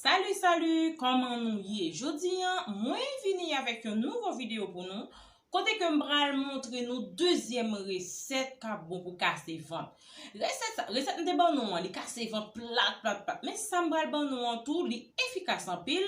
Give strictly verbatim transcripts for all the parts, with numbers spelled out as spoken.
Salut, salut, kòman nou ye? Jodi a, mwen vini avèk yon nouvo videyo pou nou, kote ke m pral montre nou dezyèm resèt k ap bon pou kase vant. Resèt sa, resèt m te ban nou an, li kase vant plat, plat, plat. Men sa m pral ban nou an tou, li efikas anpil.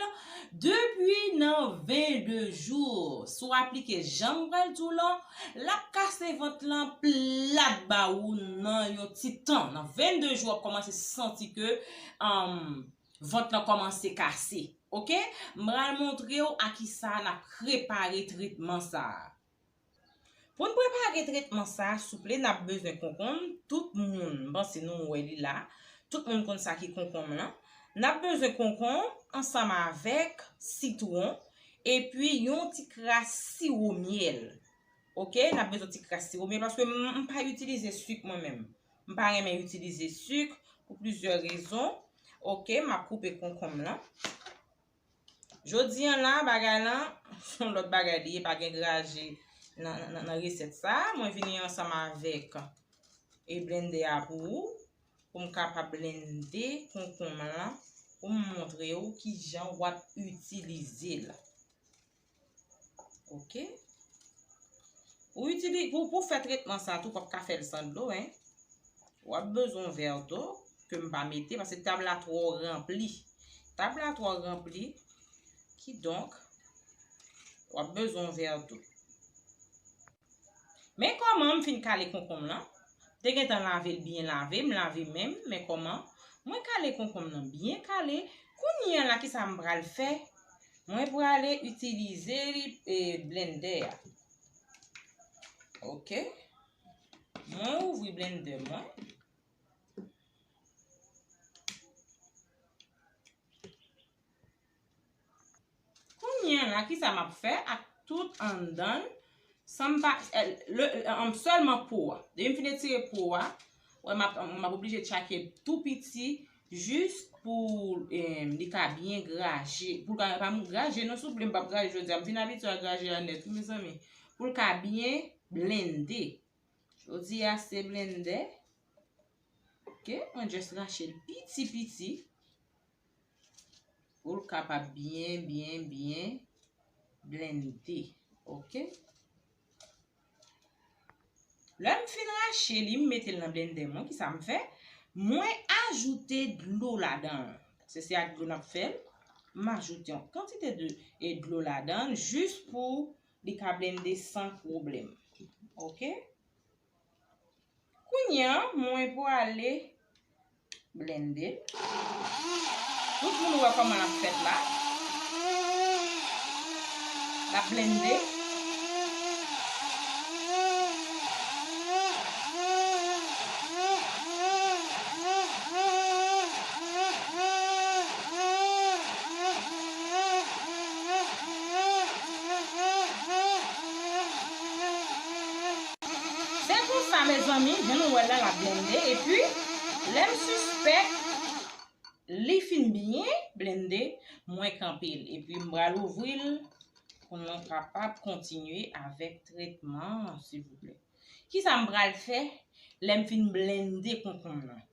Depi nan vennde jou, si w aplike jan m pral di w lan, l ap kase vant lan plat ba ou nan yon ti tan. Nan vennde jou, w ap kòmanse santi ke, um, vant lan kòmanse kase. Oke? M pral montre w a kisa n ap prepare tretman sa a. Pou n prepare tretman sa a, souple, n ap bezwen konkonm. Tout moun, m panse nou wè li la. Tout moun konn sa ki konkonm lan. N ap bezwen konkonm ansanm avèk sitwon, epi yon ti kras siwo myèl. Oke, n ap bezwen ti kras siwo myèl paske m, m pa itilize sik mwen menm. M pa renmen itilize sik pou plizyè rezon. Oke, m ap koupe konkonm lan. Jodi a la, bagay lan, se yon lòt bagay li ye, pa gen graje nan, nan, nan, nan resèt sa. Mwen vini ansanm avèk e blendè a pou ou, pou m kapab blende konkonm lan, pou m montre w kijan w ap itilize l. Oke? Pou itili-, pou, pou fè tretman sa tou, w p ap ka fè l san dlo, en. W ap bezwen yon vè dlo ke m pa mete, paske tab la twò ranpli. Tab la twò ranpli, kidonk, w ap bezwen yon vè dlo. Men kòman m fin kale konkonm lan. Te gentan lave l byen lave, m lave men m, men kòman mwen kale konkonm lan byen kale. Kounye a la, kisa m pral fè? Mwen prale itilize li, e, blendè a. Oke. Mwen ouvri blendè mwen. Kounye a la, kisa m ap fè ak tout anndan l? San m pa, eh, le, eh, sèlman po a. Depi m fin etire po a, wè, m ap, m ap oblije tchake tou piti, jis pou, eh, li ka byen graje. Pou l ka, pa m graje non, souple, m p ap graje jodi a. M fin abitye a graje a nèt, wi, mezanmi. Pou l ka byen blende. Jodi a, se blendè. Oke, mwen just rache l piti, piti. Pou l kapab byen, byen, byen blende. Oke. Lè m fin rache li, m mete l nan blendè mwen, kisa m fè? Mwen ajoute dlo ladan l. Paske se ak dlo n ap fè l. M ajoute yon kantite de, e dlo ladan l, jis pou li ka blende san pwoblèm. Oke? Kounye a, mwen prale blende. Tout moun wè kòman l ap fèt la. L ap blende. Se konsa, mezanmi, jan nou wè l la, l ap blende. Epi, lè m sispèk li fin byen blende, mwen kanpe l. Epi, m pral ouvri l pou nou kapab kontinye avèk tretman an, silvouplè. Kisa m pral fè lè m fin blende konkonm nan?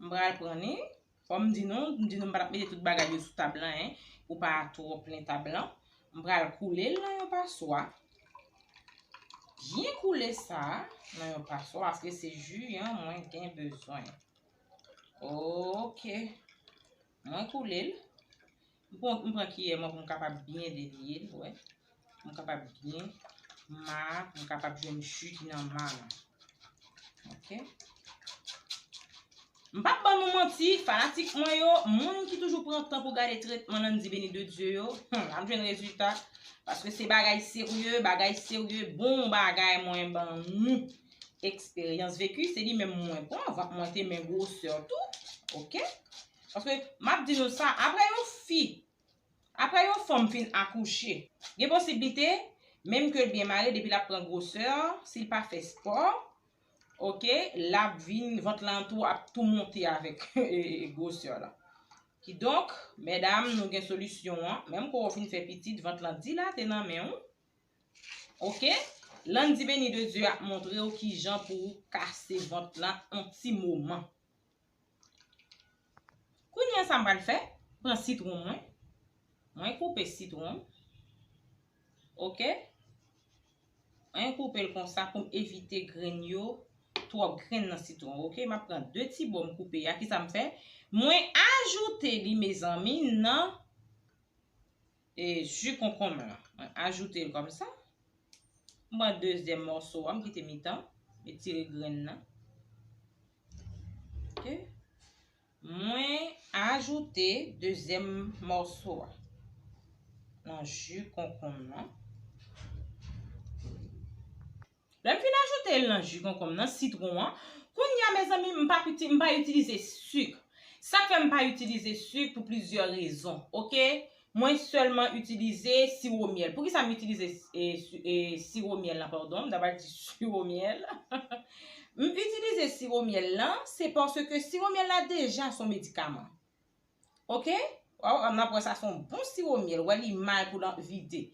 M pral pran li. Fò m di nou, m di nou m pa t ap mete tout bagay yo sou tab lan, en, pou pa twò plen tab lan. M pral koule l nan yon paswa. Byen koule sa nan yon paswa, paske se ji an mwen gen bezwen. Oke. Mwen koule l. M pran, m pran kiyè mwen pou m kapab byen delye l, wè. Pou m kapab byen ma, pou m kapab jwenn ji ki nan ma lan. Oke. M p ap ban nou manti, fanatik mwen yo, moun ki toujou pran tan pou gade tretman Landy Béni de Dieu yo, hmm, ap jwenn rezilta. Paske se bagay serye, bagay serye, bon bagay mwen ban nou. Eksperyans veki, se li menm mwen pran, vant mwen te men gwosè tou. Oke? Paske m ap di nou sa, apre yon fi, apre yon fanm fin akouche, gen posiblite, menm ke l byen mare, depi l ap pran gwosè, si l pa fè spò, oke, l ap vin, vant lan tou ap tou monte avèk gwosè la. Kidonk, medam, nou gen solisyon an, menm ke w fin fè pitit, vant lan dilate nan men w. Oke? Landy Béni de Dieu ap montre w kijan pou w kase vant lan yon ti moman. Kounye a sa m pral fè, pran sitwon mwen. Mwen koupe sitwon. Oke? Mwen koupe l konsa pou m evite grenn yo, twòp grenn nan sitwon. Oke? M ap pran de ti bò m koupe a. Kisa m fè? Mwen ajoute li, mezanmi, nan e, ji konkonm lan. Mwen ajoute l kòmsa. M pran dezyèm mòso a, m kite mitan, m retire grenn nan. Oke. Mwen ajoute dezyèm mòso a nan ji konkonm lan. Lè m fin ajoute l nan ji konkonm nan, sitwon an, kounye a, mezanmi, m pa, m pa itilize sik. Sa k fè m pa itilize sik pou plizyè rezon, oke? Mwen sèlman itilize siwo myèl. Poukisa m itilize e, si- e, siwo myèl la, padon, m ta pral di siwo myèl. M itilize siwo myèl la, se paske siwo myèl la deja se yon medikaman. Oke? Waw, n ap wè sa se yon bon siwo myèl. Wè li mal pou l vide.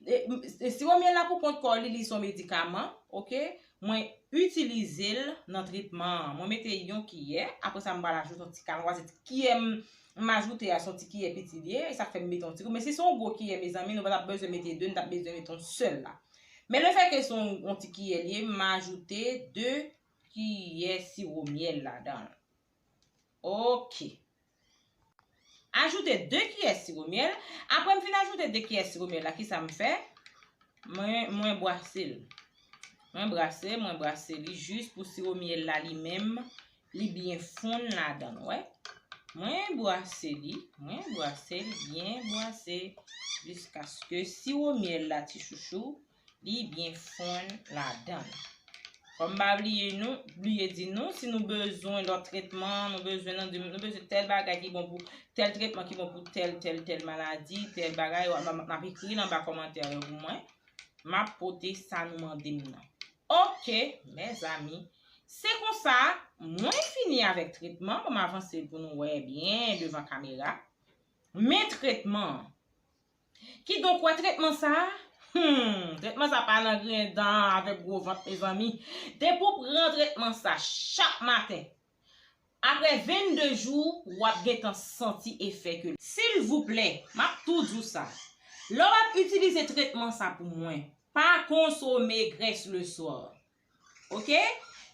E, m- e, siwo myèl la pou kont kò li, li se yon medikaman. Oke? Mwen itilize l nan tretman an. Mwen mete yon kiyè. Apre sa, m pral ajoute yon ti kalon. Paske kiyè m, m ajoute a, se yon ti kiyè piti li ye. E sa fè m mete yon ti kou. Men si se yon gwo kiyè, mezanmi, nou pa t ap bezwen mete de, nou t ap bezwen mete yon sèl la. Men lefètke se yon, yon ti kiyè li ye, m ajoute de kiyè siwo myèl ladan l. Oke. Ajoute de kiyè siwo myèl. Apre m fin ajoute de kiyè siwo myèl la, kisa m fè? Mwen, mwen brase l. Mwen brase, mwen brase li jis pou siwo myèl la li menm, li byen fonn ladan l, wè. Mwen brase li, mwen brase l, byen brase, jiskaske siwo myèl la, ti chouchou, li byen fonn ladan l. Fò m pa bliye nou, bliye di nou, si nou bezwen lòt tretman, nou bezwen nan, nou bezwen tèl bagay ki bon pou, tèl tretman ki bon pou tèl, tèl, tèl maladi, tèl bagay, w ap, n ap ekri l anba kòmantè yo pou mwen. M ap pote sa nou mande m nan. Oke, mezanmi. Se konsa, mwen fini avèk tretman. Ban m avanse pou nou wè byen devan kamera. Men tretman an. Kidonk, wè tretman sa a? Hmm, tretman sa pa nan griyen dan avèk gwo vant, mezanmi. Depi w pran tretman sa chak maten, apre vennde jou, w ap gentan santi efè ke l. Silvouplè, m ap tou di w sa. Lè w ap itilize tretman sa pou mwen, pa konsome grès le swa. Oke?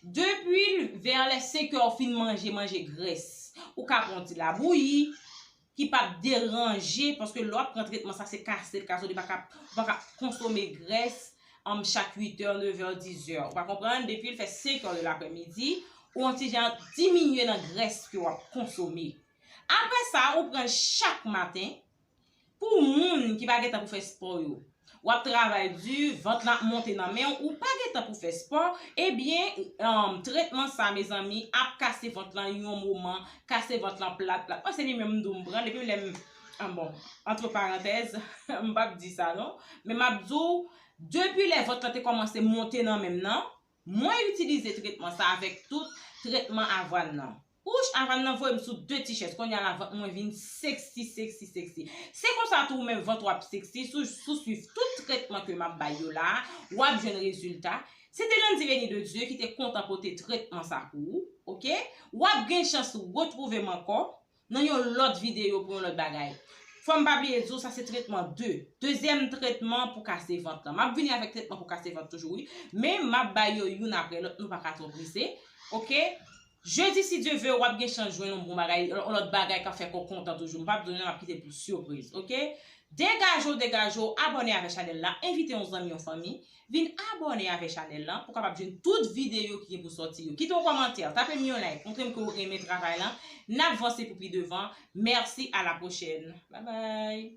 Depi vè lè senk è w fin manje, manje grès, ou ka pran yon ti labouyi ki p ap deranje, paske lè w ap pran tretman sa, se kase l, kase l, li pa ka, ou pa ka konsome grès, um, chak uit è, nèf è, diz è. Ou pa konprann? Depi l fè senk è de laprèmidi, ou yon ti jan diminye nan grès ke w ap konsome. Apre sa, ou pran l chak maten, pou moun ki pa gen tan pou fè spò yo, w ap travay di, vant lan ap monte nan men w, ou pa gen tan pou fè spò, ebyen, um, tretman sa, mezanmi, ap kase vant lan yon moman, kase vant lan plat, plat. Mwen, se li menm m di w m pran, depi lè m, ah, bon, antre parantèz, m p ap di sa, non, men m ap di w, depi lè vant lan te kòmanse monte nan men m nan, mwen itilize tretman sa avèk tout tretman avwàn nan. Ouch, avwàn nan voye m sou de ti chèz. Kounye a la, vant mwen vin sexy, sexy, sexy. Se konsa tou ou menm vant w ap sexy, si w, si w swiv tout tretman ke m ap bay yo la, w ap jwenn rezilta. Se te Landy Veni de Dieu ki te kontan pote tretman sa pou ou, oke? W ap gen chans retwouve m ankò nan yon lòt videyo pou yon lòt bagay. Fò m pa bliye di w, sa se tretman de. Dezyèm tretman pou kase vant lan. M ap vini avèk tretman pou kase vant toujou, wi. Men m ap bay yo youn apre lòt, nou pa ka twò prese. Oke? Jedi, si Dye ve, w ap gen chans jwenn yon bon bagay, yon lòt bagay k ap fè kò kontan toujou. M p ap di w non, m ap kite l pou sipriz, oke? Degaje w, degaje w, abòne avè chanèl la, envite yon zanmi, yon fanmi, vin abòne avè chanèl la pou w kapab jwenn tout videyo ki gen pou sòti yo. Kite yon kòmantè, tape m yon like, montre m ke w renmen travay la. N ap vanse pou pi devan. Mèsi, a la pwochèn. Babay.